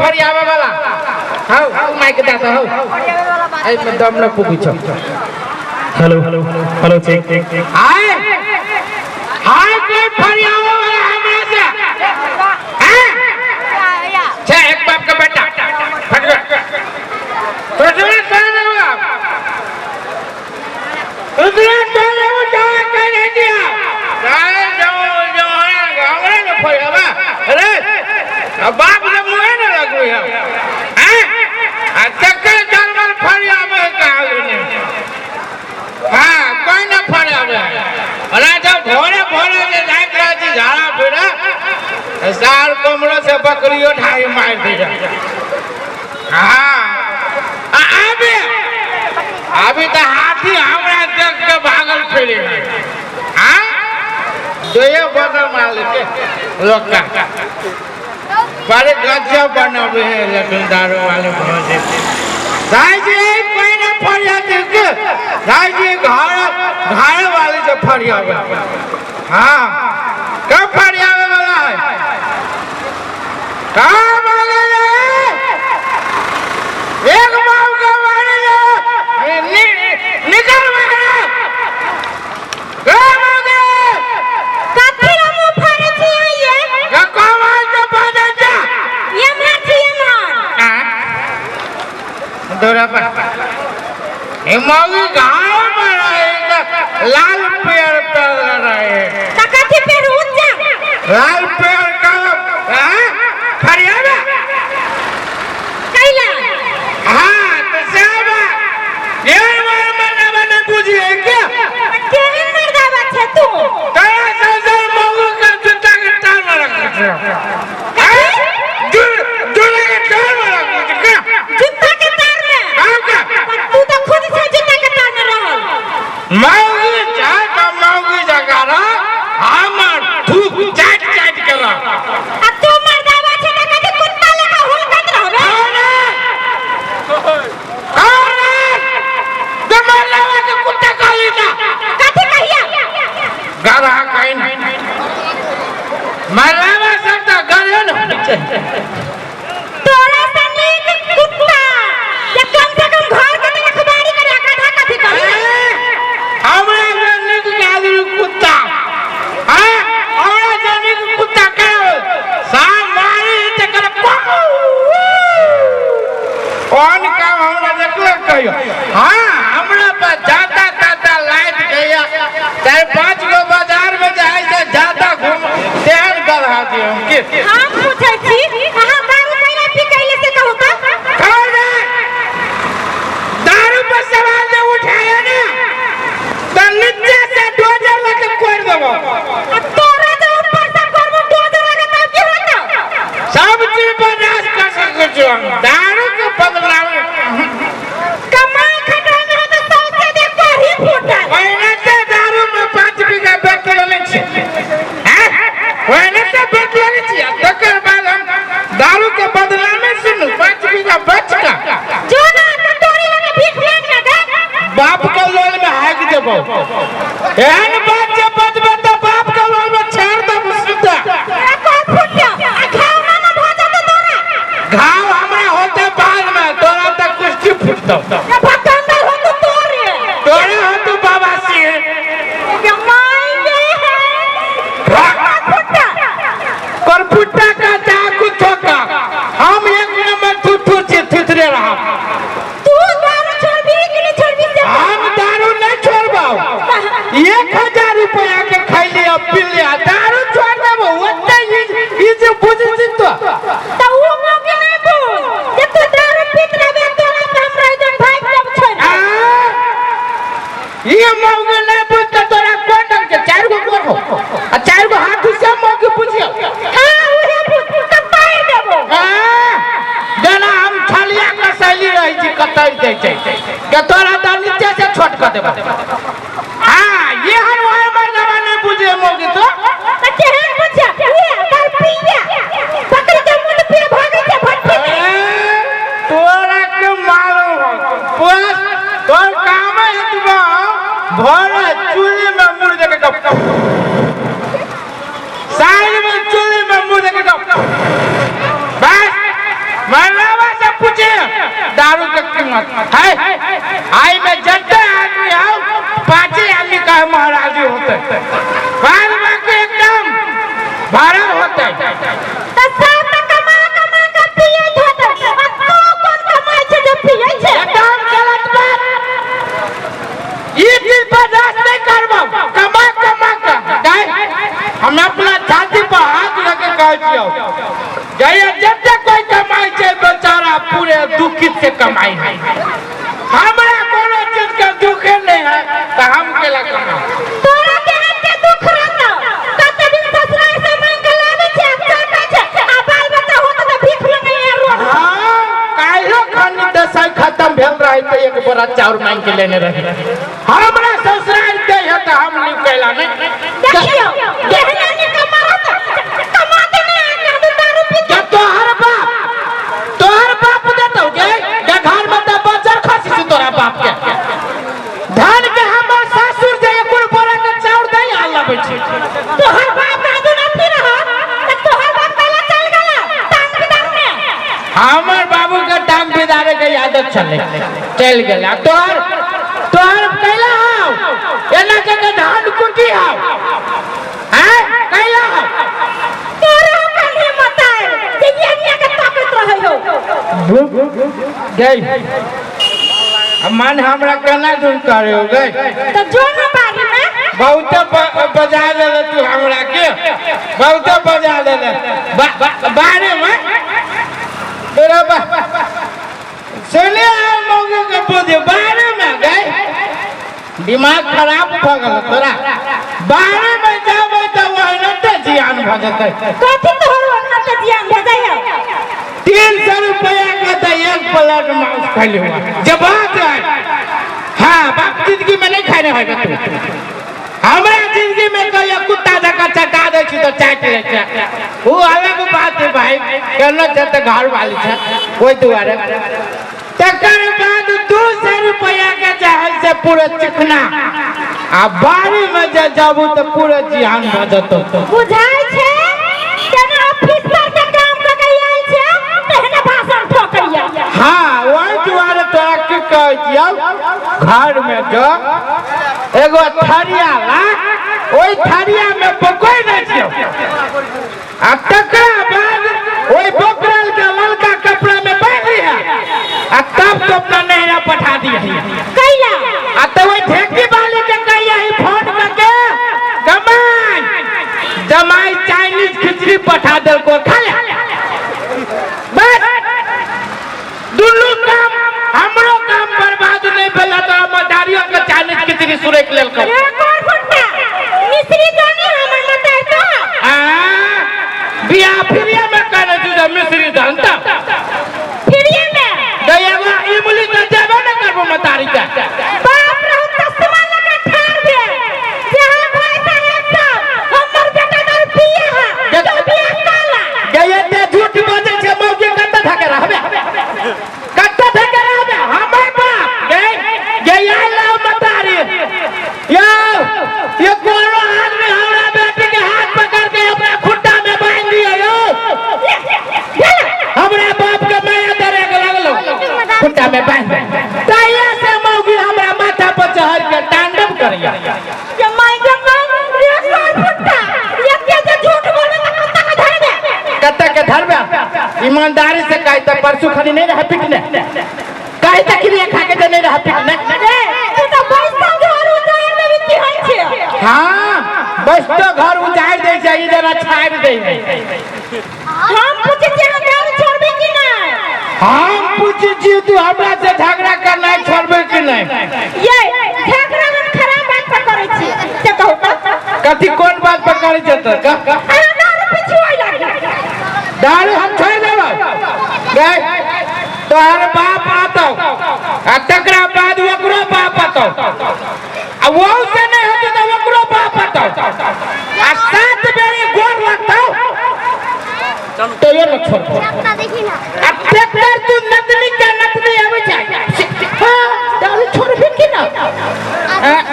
फरियावे वाला हौ हौ माइक दा दो हौ एहिमे दम न पुगी छौ। Hello hello check. Hi hi, कोई फरियावे वाला हमरा से हैं छे एक बाप का बेटा फट गया तो सुन सुन देगा उतरा तो वो जाए कहीं नहीं दिया जाए जाओ जो है हमरा न फरियावा। अरे अब बाप के मुँह न लगू है हैं आ चक्कर जानवर फरियावे का नहीं। हाँ कोई न फरियावे। अरे जब भोरे भोरे जे जाइत रहै छी झाड़ा फिरे सार कमरो से बकरियो ढाई मारि दै छै। हाँ आ आबे अभी तऽ हाथी हमरा देख के भागल फिरे। हाँ दोये बदल मालिक लोग का बड़े गजब बनावे है लेकिन दारू वाले बहुत भाई जी कोई ना फरिया देख भाई जी घर घर वाले से फरिया। हाँ कब फरियावे वाला है कहाँ भागे रे? एक बाप का मारे रे निकल बाहर। कहाँ भागे? कथी ला मुँह फाड़ै छी ये? कहाँ से भागे जा? एम्हर छी एम्हर। दौड़ा पर ये मौगी घाव में रहे लाल पेड़ पेड़ रहे। तऽ कथी पेड़ उज्जर? लाल पेड़ का हाँ फरियावे कैला? हाँ तो सब ये बार मरना नहीं बुझिए क्या? केहन मर्दाबा छै तू? तोरा ससुर मौगी का जूता के टाल में रखै छै। जूता के टाल में रखै छै क्या? जूता के तार में? हाँ क्या? तू तऽ खुद छै जूता के तार में रहल। मौगी चाहे तो मौगी जगह रह हमर थूक चाट चाट के रह। आ तू मर्दाबा छै तऽ कथी कुत्ता लेखा हुलकत रहबे? कुत्ता कहली ना? कथी कहिया? गधा कहीं ना मरलावा सब तो गधे न होइ छै। तोरा से नीक कुत्ता जे कम से कम घर के तऽ रखबारी करे, गधा कथी करी? हमरा से नीक आदमी कुत्ता हैं हमरा से नीक कुत्ता के साम मारी त कर कौन काम हमरा देखलो कहियो? हाँ हमरा पर जाता ताता लाइट गया 4-5 गो बाजार में जाए से जाता घूम तेहन गधा छी हम के। हम पूछै छी अहाँ दारू कैला पी कैले से कहू तऽ? खबर दे दारू पर सवाल जे उठाए ना तो नीचे से डोजर लगे कोड़ देबो। आ तोरा जे ऊपर से करबो डोजर लगे तब की होतौ? सब चीज बर्दाश्त कर सकै छी हम दारू के बदलाव। कमाई खटाई में होतौ सौंसे देह कढ़ी फूटल। ओहिना से दारू में 5 बीघा बेच लेने छी हैं ओहिना से बेच लेने छी आ तकर बाद हम दारू के बदला में सुनू 5 बीघा बेच का जो ना कटोरी लगे भीख मांग ना दे। बाप के लोल में हाक देबो एहन बात जे बजबे तऽ बाप के लोल में छेड़ देबो सीधा। तोरा कह फूटौ आ घाव ना ना भऽ जेतौ तोरा? घाव हमरा होते बाद में तोरा तऽ कुश्ती फूटतौ। ए भकंदर होतौ तोरे। तोरे होतौ बाबा सिंह। गे माय गे है। फूटा। करफुट्टा का चाकू ठोका हम एक नंबर थुथुर से थुथरे रहा। तू दारू छोड़बी कि नहीं छोड़बी से? हम दारू नहीं छोड़बो। 1000 रुपया के खैली आ पी लिया दारू छोड़ देबो ओते ई जे बुझ जितो। तऽ ऊ मौके नहीं बोल जे तू दारू पीत रहबे तोरा पे हम रह जब भाग जब छोड़। ये मौके नहीं बुझते तोरा कोन ढंग के 4 गो गोर हो आ 4 गो हाथ से मौके बुझियो। हाँ उहे बुझ कपार देबो। जेना हम छलिया के शैली रहै छी कतरि दै छै के तोरा तऽ नीचे से छोट कऽ देबो। हाँ ये हर वही मर्दावा नहीं बुझे मौके तो। तऽ केहन बुझे उहे दारू पिया पकड़ के मुंह पिया भागै छै भट्ठी में। तोरा के मालूम हो बस तोर काम है एतबा भर चूल्हे में मुड़ दे के गप साइड में चूल्हे में मुड़ दे के गप बस। मरलावा से पूछे दारू के कीमत है। आई में जते आदमी आओ पांचे आदमी का महाराजी होते, बाद बाकी एकदम भाड़ा होते। त सब त कमा कमा के पियैत होतै आ तू कोन कमाइ छै जे पियै छै? एकदम गलत बात, ई चीज बर्दाश्त नहीं करबो। कमा कमा के गाय हम अपना छाती पर हाथ रख के कहै छियौ, जइया जते कोई कमाई छै बेचारा पूरे दुखित से कमाई है। हमरा कोनो चीज के दुखे नहीं है तो हम केला कमाई? तोरा केहन के दुख रहतौ? कते दिन ससुराल से मांग के लाबै छै आ चाटै छै आ बाल बच्चा होतै तऽ भीख मंगैया रोड। हाँ, काल्हो खन दशई खत्म भेल रहे तो एक बोरा चाउर मांग के लेने रहे। हमरा ससुराल दे है तो हम नहीं कैला नहीं। देखियौ केहन निकम्मा रहतौ, कमाते नहि आ कहाँ दारू पी। के तोहर बाप देतौ गे? के घर में तो बजर खसी छै तोरा बाप के धान के। हमर सासुर जे एक बोरा के चाउर दे आ लबै छै। तोहर बाप दादू न पी रहा तऽ तोहर बाप कैला चल गेला टांग बिदार में? हमर बाबू के टांग बिदारे के आदत छलै, चल गेल। आ तोहर तोहर कैला हाव एना के के धान कुटी हाव हैं कैला हाव? तोरा कन्हे मताय जे ये ये के ताकत रहै हो। गई मन हमरा केना दूर करे हो गई? तऽ जो न बारी में। बहुत बजा देले तू हमरा के, बहुत बजा देले। बारे में तोरा सुने मौके के बुद्धि बारे में गए दिमाग खराब भ गेल तोरा। बारे में जाबे तो ओहने जियान भ जेतै। कथी तोहर ओहने ते जियान भऽ जाइ हो? 300 रुपया के तो एक प्लेट मांस खैली हुआ जब बात है। हाँ, बाप जिंदगी में नहीं खाने होगा तू। हमरा जिंदगी में कहियो कुत्ता जकाँ चटा दै छी तो चाटि लै छै, ओ अलग बात है भाई। कहलो छै तऽ घर वाली छै ओहि दुआरे। तकर बाद 200 रुपया के जे है से पूरा चिकना आ बाड़ी में जे जाबू तऽ पूरा जिहान भऽ जेतौ। बुझाइ छै तेना ऑफिसर के काम कऽ के आयल छै तेहने भाषण ठोकैया। हाँ, वही दुआरे तोरा की कहै छियौ, घर में जो एगो थरिया ला, ओहि थरिया में पकोइ दै छियौ आ तकरा बाद ओहि बोकरल के ललका कपड़ा में बांधि है आ तब तो अपना नहरा पठा दिया। कैला? आ तो वही ढेकी वाली के कहिया ही फोन करके कमाई जमाई चाइनीज खिचड़ी पठा देलको, खा ले। बस दुनू काम, हमरो काम बर्बाद नहीं भेल तो मदारियो के चाइनीज खिचड़ी सुरक लेलको। रे कोन फुट्टा मिश्री जानी हमर मताय तो। आ बियाह फिरिया में करे छी जे मिश्री जानता। फिरिए में। तो एगो इमली तो देबे न करबो मतारी के। बाप रहु चश्मा लगा ठाड़ भेल जे हाँ भाई साहेब साहब हमर बेटा दारू पिए है तो बियाह काला। गे एते झूठ बजै छै मौगी, कत्ते धके रहबे, कत्ते धके रहबे? हमर बाप गे गे आइ लाउ मतारी यौ, ये कोनो आदमी हमरा बेटी के हाथ पकड़ के अपना खुट्टा में बांध दिया यौ। हमरा बाप के माया डरे के लगलो खुट्टा में बांध तहिया से मौगी हमरा माथा पर चढ़ के तांडव करिया। ये माय गे माय, रे कोन फुट्टा एते जे झूठ बोले त कत्ता के धरबे? कत्ता के धरबे? ईमानदारी से कही त परसू खनी नहीं रहे पिटने, कही त क्रिया खा के जे नहीं रहे पिटने। ए तू त बैसल घर उजाड़ देबी की होइ छै? हाँ, बस तो घर उजाड़ दै छै, इधर छाड़ि दै है। हम पूछै छियै अहाँ दारू छोड़बै कि नहि? हम पूछै छी तू हमरा से झगड़ा करना छोड़बै कि नहीं? ये झगड़ा हम खराब बात पर करै छी से कहू त। कथी कोन बात पर करै छै तऽ कह? अहाँ दारू पिछुआइ लागी। दारू हम छोड़ि देबै गए, तोहर बाप आतौ आ तकरा बाद ओकरो बाप आतौ आ वो से नहीं होतौ तऽ ओकरो बाप आतौ आ 7 बेरी गोर लगतौ तो ये न छोड़बो। आ ट्रैक्टर तू नतनी के नतनी आबै छै। हाँ, दारू छोड़बी कि ना?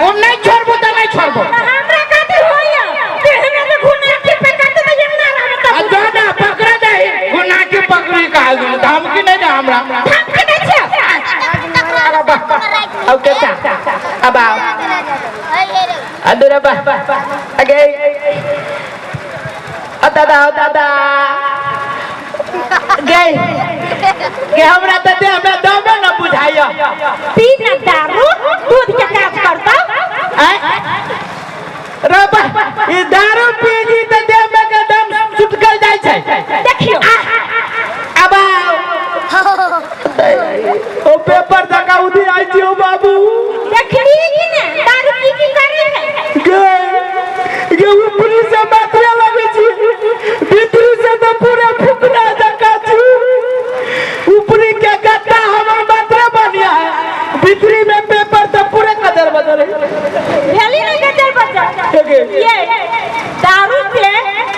ओ नहीं छोड़बो तऽ नहीं छोड़बो। हमरा कथी होइया तेहने जे घुना के पे कत त ये ना रहत। आ जो ना पकड़ा जाए गुना के पकड़ी का निकाल दिली, धमकी नहीं दे हमरा। धमकी दै छै। अरे बा, अब कैसा? अब आओ। अदुरा बा, अगे। ओ दादा, ओ दादा। गए। के हमरा त दे हमरा दमे न बुझाइया। पी ना दारू, दूध के काज करता। आय? रे बा, ई दारू पीजी त देह में के दम सुटकल जाइ छै। देखियो। अब आओ। ओ पेपर जका उधी आई छी ओ बाबू। देखली कि ने दारू की की करे है? गे गे ऊपरी से मात्रा लगे छी, भीतरी से तो पूरा फुकना जका छी। ऊपरी के गत्ता हमर मात्रा बढ़िया है, भीतरी में पेपर तो पूरे कदर बदल है। भेली नहीं गजर बजर। गे। ये दारू से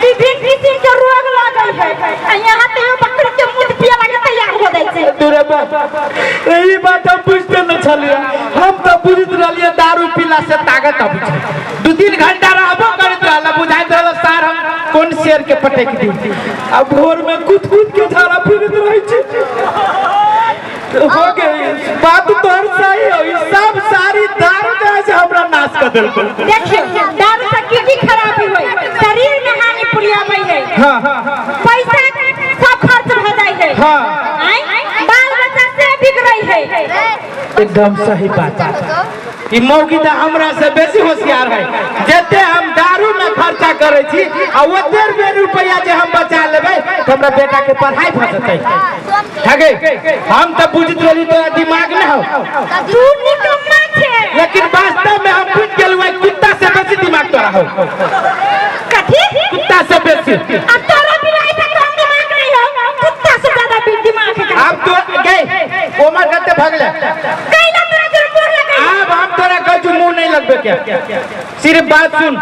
विभिन्न किस्म के रोग लागल है आ यहाँ तो बकरी के मुंह पिए लागे तैयार हो जाइ छै। दूरे बा, यही बात हम बुझते न छलिए। हम तो बुझत रहलिए दारू पीला से ताकत अबै छै, 2-3 घंटा रहबो करैत रहल, बुझाइत रहल सार हम कोन शेर के पटक दी। आ भोर में कूद कूद के झाड़ा फिरत रहै छै। हो गई बात तोहर सही हो, ई सब सारी दारू के से हमरा नाश कर देलको। देखियो दारू से की की खराबी होई, शरीर में हानि पुरियाबै है। हाँ। पैसा सब खर्च भ जाइ है। हाँ। आँय? बाल बच्चा से बिगड़ै है। एकदम सही बात। ई मौगी तऽ हमरा से बेसी होशियार है। जते हम दारू में खर्चा करै छी आ ओते बेर रुपया जे हम बचा लेबै तऽ हमरा बेटा के पढ़ाई भऽ जेतै। ठगे हम तऽ बुझैत रहली तोरा दिमाग न हो। तू निकम्मा छे। लेकिन वास्तव में हम बुझ गेलहुँ आइ कुत्ता से बेसी दिमाग तोरा हो। कथी? कुत्ता से बेसी। अब तोरा बिलाई से कम दिमाग नहीं हो, कुत्ता से ज्यादा भी दिमाग है। अब तो गए ओमर कते भगले। कैला तोरा तोरा मुंह लगै? अब हम तोरा कहै मुंह नहीं लगबे के, सिर्फ बात सुन।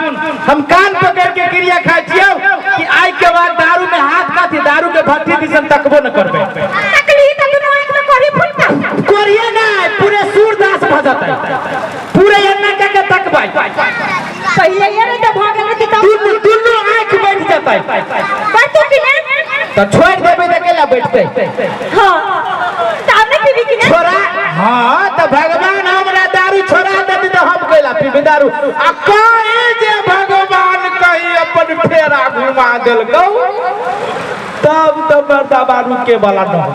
हम कान पकड़ के क्रिया खाइ छियौ कि आइ के बाद दारू में हाथ काथी दारू के भट्ठी दिसन तकबो न करबे। तकली त दुनू आँख में कोरी फुटता। कोरिए ना पूरे सूरदास भ जतै, पूरे एन्ना के के तकबै। पहिले ये नहीं त भ गेल कि तब दुनू दुनू आँख बैठ जतै। बैठतो कि ने? त छोड़ देबै त केला बैठतै? हां तब नहीं पीबी कि ने? छोड़ा। हाँ त भगवान हमरा दारू छोड़ा देती त हम कैला पीबी दारू। आ कहीं जे भगवान कहीं अपन फेरा घुमा देलकौ तब तो मर्दा बारू के वाला न हो।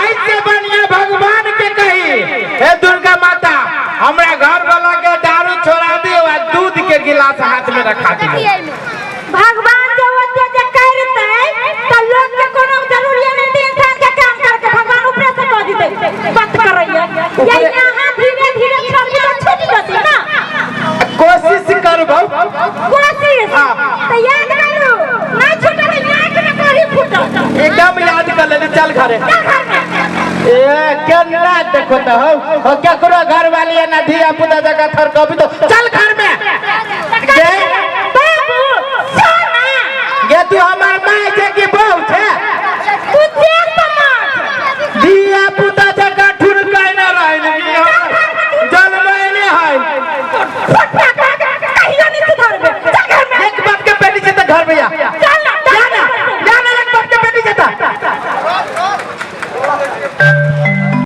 ऐसे बढ़िया भगवान के कही हे दुर्गा माता हमरा घर वाला के दारू छोड़ा दियो आ दूध के गिलास हाथ में रखा दियो। भगवान जो ओते जे करतै त लोग के कोनो जरूरी नहीं है इंसान के काम करके भगवान ऊपर से कह देतै बात करैया। ये यहाँ धीरे धीरे छोड़ के छूट जतै ना। कोशिश करबौ। कोशिश। हाँ। त याद करू नहीं छूटल आँख में कोरी फूटल। एकदम याद कर लेली। चल घरे। चल घर में। ए केना देखो त हो, हो केकरो घर वाली है ना धिया पुता जगह थर कभी तो चल घर में। गे बाबू सोना। गे तू हमर माय छे कि बहू छे? तू देख समाज। धिया पुता जगह ठुनकाय ना रहल जलमैले है। फुटफा कहियो नहीं सुधरबे। चल घर में। एक बाप के बेटी छे त घर में जा। चल ना। जा ना, जा ना, एक बाप के बेटी छे त।